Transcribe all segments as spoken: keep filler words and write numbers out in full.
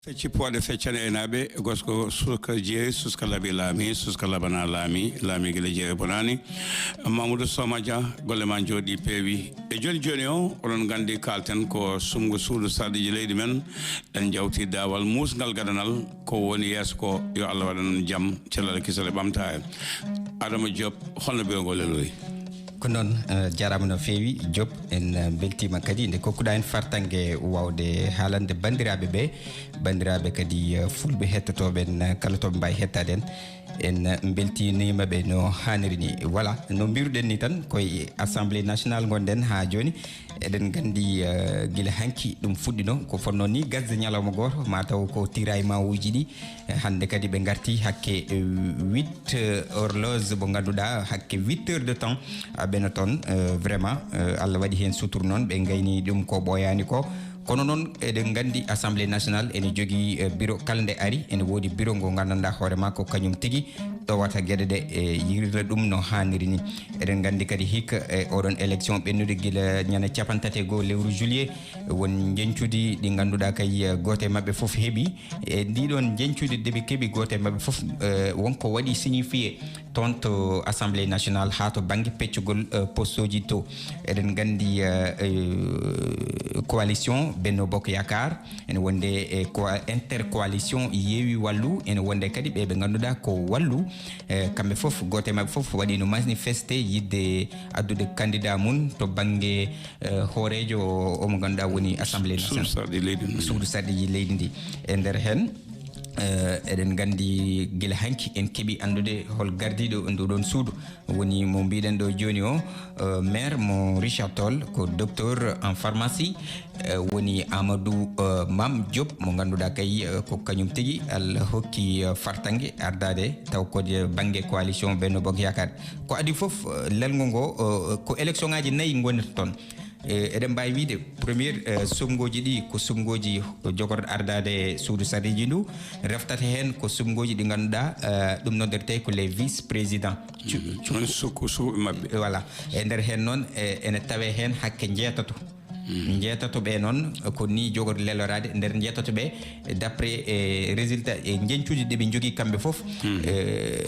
Pecci pooɗe feccane e naaɓe, gosko suka jeeri, suska labi laami, suska labana laami, laami gila jeeri bonaani. Mamadou Soma Dia, golle ma njooɗi peewi. E jooni jooni o, oɗon nganndi kaalten ko sumngo suudu sarɗiiji leydi men. En njawti daawal muusngal gadanal, ko woni yeeso ko, yo Allah waɗan jam, cellal kisal e ɓamtaare. Adama Diop, holno biro ngo lelori? Ko noon, eh, jaaraama no feewi, Diop. En, eh, mbeltiima kadi nde kokkuɗaa en fartaŋŋe waawde haalande banndiraaɓe ɓe, banndiraaɓe kadi, eh, fulɓe hettotooɓe en, eh, kala to ɓe mbaawi hettaade en. En, eh, mbeltiniima ɓe no haaniri ni. Voilà, no mbiruɗen ni tan, koye Assemblée nationale ngonɗen haa jooni. Eɗen nganndi, eh, gila hanki ɗum fuɗɗino, ko fonnoo ni gasde ñalawma gooto, ma taw ko tiraillement uji ɗi. Eh, hannde kadi ɓe ngarti hakke, eh, huit, eh, horloge mo ngannduɗaa hakke huit heures de temps, ah, ɓe no toon, eh, vraiment, eh, Allah waɗi heen sutur noon, ɓe ngayni ɗum ko ɓooyaani ko. Kono noon, eɗen nganndi Assemblée nationale ene jogii, eh, bureau kala nde ari, ene woodi bureau ngo nganndanɗaa hoore maa ko kañum tigi ɗowata geɗe ɗe, e yiirda ɗum no haaniri ni. Eɗen nganndi kadi hikka, e oɗon élection ɓennude gila ñande capanɗe tati e goo lewru juillet, won njeñcuuji ɗi ngannduɗaa kay, eh, gooto e maɓɓe fof heɓi. E ndiɗon njeñcuuji ɗi ɓe keɓi gooto e maɓɓe fof, eh, wonko waɗi signifié toon to Assemblée nationale haa to bannge peccugol, eh, postooji to. Eɗen nganndi, eh, eh, coalition Benno Bokk Yaakaar, ene wonde e co-, intercoalition Yewwi Wallu, ene wonde kadi ɓe ɓe ngannduɗaa ko Wallu. Eh, kamɓe fof, gooto e maɓɓe fof waɗi no manifesté yiɗde addude candidat mum to bannge, eh, hooreejo o, o mo ngannduɗaa woni Assemblée nationale. Suudu sarɗi leydi ndi. Suudu sarɗiiji leydi ndi. E nder heen, eh, eɗen nganndi gila hanki en keɓi anndude hol gardiiɗo ndu ɗoon suudu. Woni mo mbiɗen ɗo jooni o, eh, maire mo Richard Toll, ko docteur en pharmacie, eh, woni Amadou, eh, Mame Diop, mo ngannduɗaa kay, eh, ko kañum tigi Allah hokki, eh, fartaŋŋe ardaade taw ko bannge coalition Benno Bokk Yaakaar. Ko adii fof, eh, lelngo ngo, eh, ko élection ŋaaji nayi ngonata toon. Eh, eɗen mbaawi wiyde premier, eh, sumngooji ɗi ko sumngooji jogorɗo ardaade suudu sarɗiiji ndu, reftata heen ko sumngooji ɗi ngannduɗaa, eh, ɗum noddirtee ko les vice présidents. Cu-, cu-, Won sukku suuɓe maɓɓe. Voilà. E nder heen noon, eh, ene tawee heen hakke njeetato. Njeetato ɓe noon, ko ni jogori leloraade. Nder njeetato ɓe, d'après, eh, résultat e njeñcuuji ɗi ɓe njogii kamɓe fof, eh,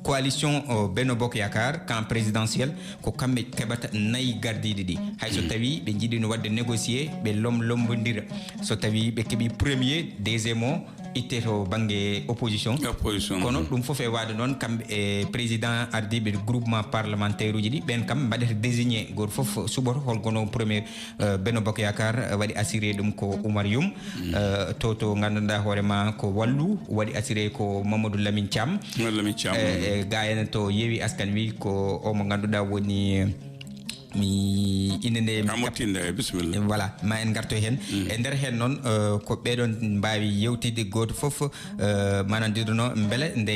coalition, oh, Benno Bokk Yaakaar, camp présidentiel, ko kamɓe keɓata nayi gardiiɗi ɗi. Hay so tawii ɓe njiɗino waɗde négocier, ɓe lom-, lombondira. So tawii ɓe keɓii premier, deuxième o, itte to bannge opposition. Opposition. Kono ɗum fof e waade noon, kamɓe e président ardiiɓe groupement parlementaire uji ɗi, ɓeen kam mbaɗete désigné, gooto fof suɓoto hol gono premier, eh, Benno Bokk Yaakaar, eh, waɗi assuré ɗum ko Oumar Youm. Eh, to, to ngannduɗaa hoore ma ko Wallu, waɗi assuré ko Mamadou Lamine Thiam. Mamadou Lamine Thiam. Eh, eh, ga en to Yewwi Askan Wi ko o mo ngannduɗaa woni, mi inde nde mi A mottinde, eh, bisimilla. Voilà, ma en ngarto heen. E nder heen noon, eh, ko ɓeɗon mbaawi yewtide gooto fof, eh, maanaam ndiɗono mbele nde,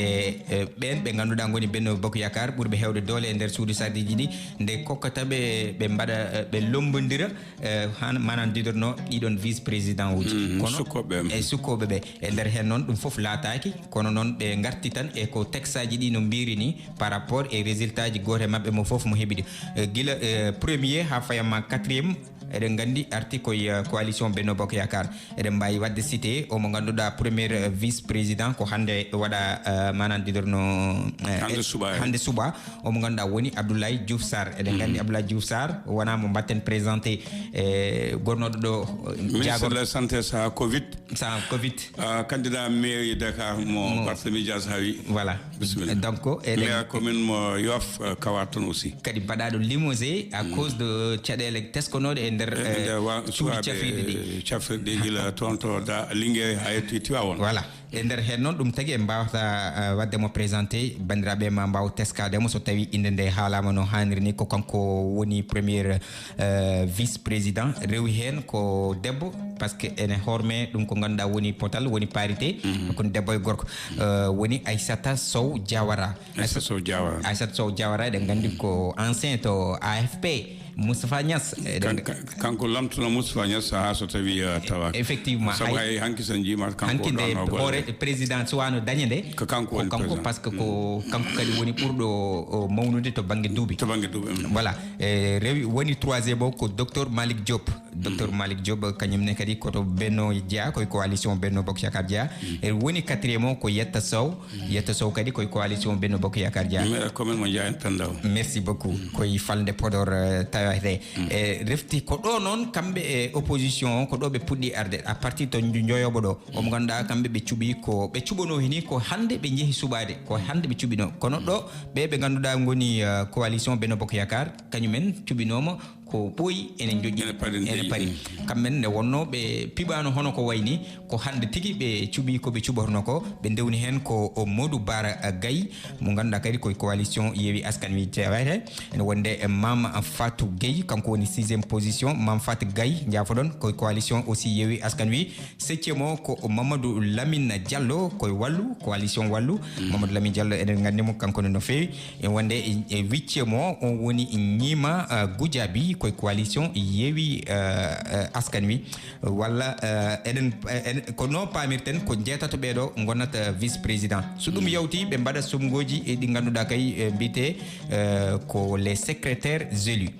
eh, ɓeen ɓe ngannduɗaa ngoni Benno Bokk Yaakaar ɓurɓe heewde doole e nder suudu sarɗiiji ɗi, nde kokkata ɓe, ɓe mbaɗa, eh, ɓe lombondira, eh, han-, maanaam ndiɗono ɗiɗon vice président uji. Kono sukkooɓe ɓe. E sukkooɓe ɓe. E nder heen noon ɗum fof laataaki, kono noon ɓe ngarti tan e ko texte aji ɗi no mbiri ni, par rapport e résultat ji gooto e maɓɓe mo fof mo heɓi ɗi. Eh, gila, eh, premier haa fayama quatrième, eɗen nganndi arti koye, eh, coalition Benno Bokk Yaakaar. Eɗen mbaawi waɗde cité o mo ngannduɗaa premier, eh, vice président ko hannde waɗa, eh, maanaam ndiɗono, eh, hannde suba, eh. Hannde suba, o mo ngannduɗaa woni Abdoulaye Diouf Sarr. Eɗen nganndi Abdoulaye Diouf Sarr wonaa mo mbatten présenté, eh, gornoɗo ɗo, eh, ministre de la santé saha covid. Saha covid. Ah, candidat mairie Dakar mo Barthélemy Dias hawi. Voilà. Bisimilla. Donc, eɗen maire commune mo Yoff, euh, kawa toon aussi. Kadi mbaɗaaɗo limogé à cause de caɗeele teskonooɗe e nder, eh, nder wa-, cuuɗi cafrirɗi ɗi. Cafrirɗi gila toon to da Linguère haa yettoyi Tivaouane. Voilà. E nder heen noon, ɗum tagi en mbaawata, eh, waɗde mo présenté, banndiraaɓe ma mbaaw teskaade mo so tawii innde nde haalaama no haaniri ni. Ko kanko woni premier, eh, vice président. Rewi heen ko debbo, parce que ene horme ɗum ko ngannduɗaa woni potal, woni parité, hakkunde debbo e gorko. Eh, woni Aissata Sow Diawara. Aissata Sow Diawara. Aissata Sow Diawara, eɗen nganndi ko ancien to A F P, Moustapha Niass. Eɗen kan-, kan-, kanko lamtuno Moustapha Niass haa so tawi, eh, tawa. Effectivement. Sabu hay hanki so njiima kanko hanki nde ɗo hoore président suwano dañe nde. Ko kanko woni président. Parce que ko kanko kadi woni ɓurɗo o mawnude to bannge duuɓi. To bannge duuɓi, mm. Voilà. E rewi woni troisième o ko docteur Malick Diop. Docteur Malick Diop, kañum ne kadi koto Benno jeyaa, koye coalition Benno Bokk Yaakaar jeyaa. E woni quatrième o ko Yetta Sow. Yetta Sow kadi koye coalition Benno Bokk Yaakaar jeyaa. Mbeɗa commune mo jeyaa en Pendaw. Merci beaucoup. Koye falnde Podor, eh, tawete. E refti ko ɗo noon kamɓe e opposition o, ko ɗo ɓe puɗɗi arde. À partir to njo-, njoyoɓo ɗo, omo ngannduɗaa kamɓe ɓe cuɓi ko, ɓe cuɓanoo hini ko hannde ɓe njehi suɓaade, ko hannde ɓe cuɓinoo. Kono ɗo ɓe ɓe ngannduɗaa ngoni, eh, coalition Benno Bokk Yaakaar, kañum en cuɓinooma ko ɓooyi ene njoƴƴi, ene paɗi, ene paɗi. Kamɓe nde wonnoo ɓe piɓaano hono ko wayni, ko hannde tigi ɓe cuɓi ko ɓe cuɓorno ko, ɓe ndewni heen ko o Modou Bara Gaye, mo ngannduɗaa kadi koye coalition Yewwi Askan Wi tawete. Ene wonde e Mame Fatou Gueye, kanko woni sixième position, Mame Fatou Gaye, njaafoɗon, koye coalition aussi Yewwi Askan Wi. Septième o ko Mamadou Lamine Diallo, koye Wallu, coalition Wallu. Mamadou Lamine Diallo, eɗen nganndi mo, kanko ne no feewi. E wonde e, e huitième o, on woni Gnima, uh, Goudiaby, koye coalition Yewwi, uh, uh, Askan Wi. Walla, uh, eɗen, eɗen, ko no paamirten, ko jeetato ɓeeɗo ngonata vice président. So ɗum yawti, ɓe mbaɗa sumngooji e ɗi ngannduɗaa kay, eh, mbiyetee, eh, ko les secrétaires élus.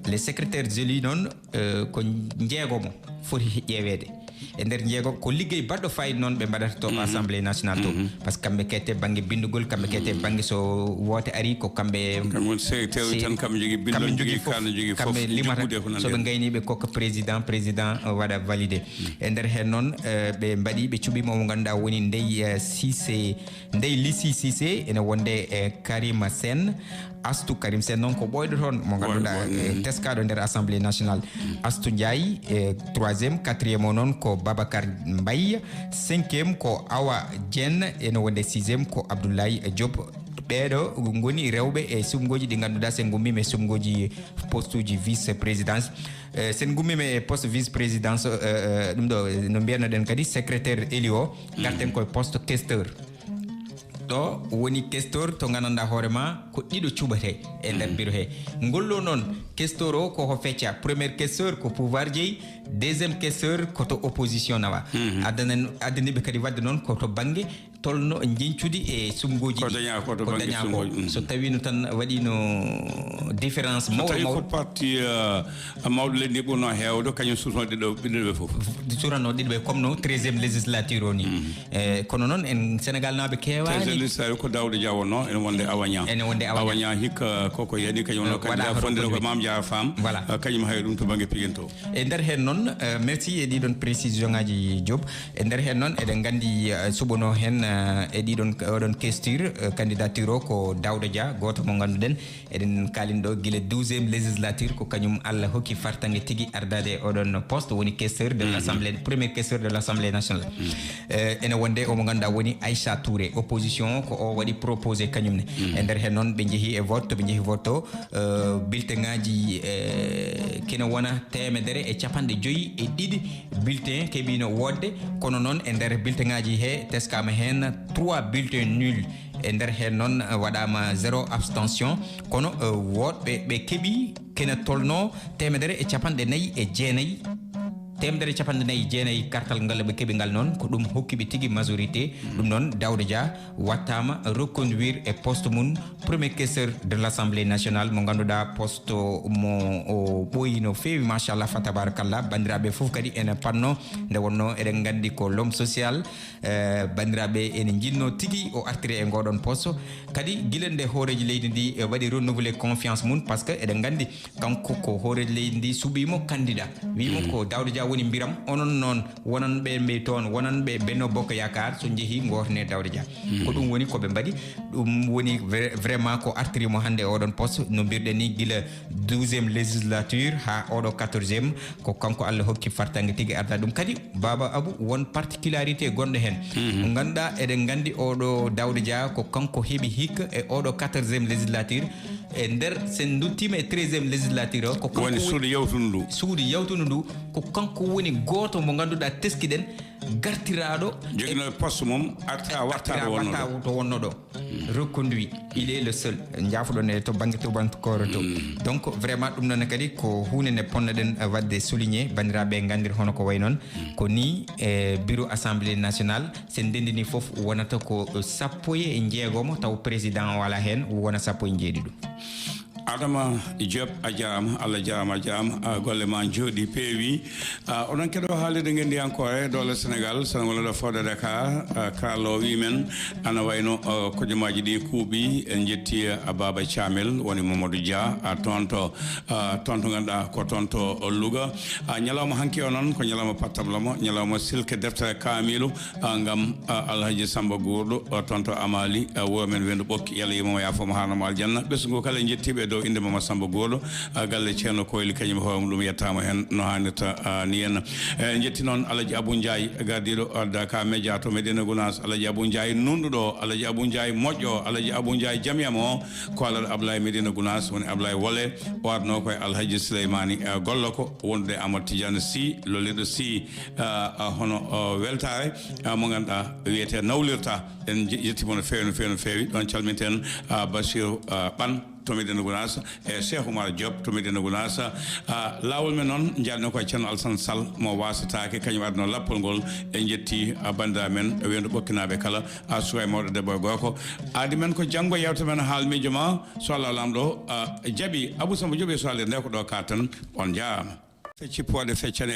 Les secrétaires élus noon, eh, ko njeegomo foti ƴeeweede. E nder njeego, ko liggey baɗɗo fayida noon ɓe mbaɗata to Assemblée nationale to. Par ce que kamɓe kete bannge binndugol, kamɓe kete bannge so woote ari, ko kamɓe. Kamɓe woni secrétaire tan, kamɓe njogii binndol, kamɓe njogii fof, kaana, njogii fof, kamɓe limata. So ɓe ngayni ɓe kokka président, président, eh, waɗa validé. E nder heen noon, eh, ɓe mbaɗi, ɓe cuɓiima mo ngannduɗaa woni Ndeye, eh, Cissé, Ndeye Lissy Cissé, ene wonde e Karima Sène. Astou Karim Sène noon ko ɓooyɗo toon, mo ngannduɗaa, eh, teskaaɗo nder Assemblée nationale. Astou Ndiaye, eh, troisième, quatrième o noon ko Babacar Mbaye, cinquième ko Awa Dieng, ene wonde sixième ko Abdoulaye Diop. Ɓeeɗo ngoni rewɓe e sumngooji ɗi ngannduɗaa, so en ngummiima e sumngooji postuuji vice présidence. Eh, so en ngummiima e poste vice présidence, eh, eh, ɗum ɗo, no mbiyatno-ɗen kadi secrétaire élu o, ngarten koye poste questeur. Ɗo woni questeur to nganndanɗaa hoore ma ko ɗiɗo cuɓatee e nder bureau he. Ngol ɗo noon, questeur o ko ho fecca. Premier questeur ko pouvoir jeyi, deuxième questeur ko to opposition nawa. Addana, addaniɓe kadi waɗde noon ko to bannge tolno njeñcudi e sumngooji ɗi. Ko dañaa ko to bannge sumngooji, mm. So tawiino tan waɗiino différence mawɗo, tawi ko mawɗo. Parti, eh, mawɗo leydi ndi ɓurnoo heewde, kañum suutnoo ɗiɗo, ɓiɗɗo ɓe fof. Suutnoo ɗiɗo ɓe comme no treizième législature o ni. Eh, kono noon en Sénégal naaɓe keewaani. Treizième législature ko Daouda Dia wonnoo, ene wonde Awa Niang. Ene wonde Awa Niang. Awa Niang hikka koko yani, kañum wonnoo candidat fonndere ko Mame Diarra Fam. Voilà. Eh, kañum hay ɗum to bannge piginto. E nder heen noon, eh, merci e ɗiɗon précision ngaji Diop. E nder heen noon, eɗen nganndi, eh, suɓanoo heen, eh, e ɗiɗon, oɗon questure, eh, candidature o ko Daouda Dia, gooto mo ngannduɗen. Eɗen kaalin ɗo gila douzième législature, ko kañum Allah hokki fartaŋŋe tigi ardaade e oɗon poste, woni questeur de l'Assemblée, premier questeur de l'Assemblée nationale. Eh, ene wonde omo ngannduɗaa woni Aïcha Touré, opposition o ko o waɗi proposé kañum ne. E nder heen noon ɓe njehi e vote, to ɓe njehi vote to, eh, bulletin ngaji, eh, kene wona teemedere e capanɗe joyi e ɗiɗi bulletin keɓiino woodde, kono noon e nder bulletin ngaji he teskaama heen trois bulletins nuls. E nder heen noon, eh, waɗaama zéro abstention, kono, eh, woɗɓe ɓe keɓi kene tolno teemedere e capanɗe nayi e jeenayi. Teemedere e capanɗe nayi e jeenayi kartal ngal ɓe keɓi ngal noon, ko ɗum hokki ɓe tigi majorité. Ɗum noon, Daouda Dia wattaama reconduire e poste mum, premier questeur de l'Assemblée nationale, mo ngannduɗaa poste mo o ɓooyi no feewi, machallah, fa tabarakallah. Banndiraaɓe fof kadi ene panno, nde wonno eɗen nganndi ko l'homme social, eh, banndiraaɓe ene njinnoo tigi o artira e ngoɗon poste. Kadi gila nde hooreejo leydi ndi, eh, waɗi renouveler confiance mum, par ce que eɗen nganndi kanko ko hooreejo leydi ndi suɓiimo candidat. Wiimo ko Daouda Dia woni mbiram, onon noon wonanɓe ɓe toon, wonanɓe Benno Bokk Yaakaar, so njehii ngootane Daouda Dia. Ko ɗum woni ko ɓe mbaɗi. Ɗum woni vra-, vraiment ko artiriimo hannde e oɗon poste, no mbirɗen ni, gila douzième législature haa oɗo quatorzième, ko kanko Allah hokki fartaŋŋe tigi arda ɗum. Kadi Baba Abou, won particularité gonɗo heen. Mo ngannduɗaa, eɗen nganndi oɗo Daouda Dia ko kanko heɓi hikka e oɗo quatorzième législature. E nder, sen nduttiima e treizième législature o, ko kanko woni suudu yawtundu ndu. Suudu yawtundu ndu, ko kanko woni gooto mo ngannduɗaa teskiɗen, gartiraaɗo. Joginooɗo poste mum, arta, watta ɗo wonno ɗo. Reconduit, il est le seul. Njaafoɗon e to bannge tubankore to. Donc, vraiment, ɗum noon kadi ko huunde nde ponnoɗen, eh, waɗde souligné, banndiraaɓe nganndir hono ko wayi noon. Ko ni, eh, bureau Assemblée nationale, sen ndenndini fof wonata ko sappo e njeegomo, taw président o alaa heen, wona sappo e njeeɗiɗo. Adama Diop, a jarama, Allah jarama, a jarama. Ah, golle ma jooɗi, peewi. Ah, onon keɗo haalirde ngendiyankoore doole Sénégal, sana wonano fodde Dakar. Ah, karlo wi men ana wayno, ah, kojomaji ɗi kuuɓi. En jetti, ah, Baba Thiamel, woni Mamadou Dia, ah, toon to, ah, toon to ganduɗa ko toon to Louga. Ah, ñalawma hanki o noon ko ñalawma pattablomo, ñalawma silke deftere kaamilu, ah, ngam, ah, Alhaji Samba Gourɗo, ah, toon to Amali, ah, wuro men Wendu Ɓokki, Yalla yimo yaafoma harnamo aljanna. Ɓesngu kala en jettiɓe e dow inde Mama Samba Gourɗo, ah, galle Ceerno Koyli kañum e hoore mum ɗum yettama hen no hannirta, ah, ni henna. Eh, en jetti noon Alhaji Abou Ndiaye, gardiɗo, ah, Dakar Média to Médina Gounass, Alhaji Abou Ndiaye nunɗuɗo, Alhaji Abou Ndiaye moƴƴo, Alhaji Abou Ndiaye jamiyam o, ko Alhaji Ablaye Médina Gounass, woni Ablaye Wole, o arno koye Alhaji Souleymani, eh, Gollo ko wondude Amadou Tidiane Sy, lolliɗo Sy, ah, ah, hono, oh, weltare, ah, mo ganduɗa wiyete nawlirta. En je-, jettimo no feewi, no feewi, no feewi. Ɗon calminten, ah, Bachir, ah, Ɓan to Médina Gounass, e Cheikh Oumar Diop to Médina Gounass. Ah, laawol men noon, njaadno ko e Ceerno Alassane Sall mo wasatake, kañum adno lappol ngol. En jetti, ah, bandiraɓe men Wendu Ɓokkinaɓe kala, ah, suka e mawɗo, debbo e gorko. Aadi men ko janngo yewta men haal miijo ma, so Allah Laamɗo, ah, jaɓi. Abou Samba Diop e so Allah nde ko ɗo ka tan. On njaarama. Fecci pooɗe feccane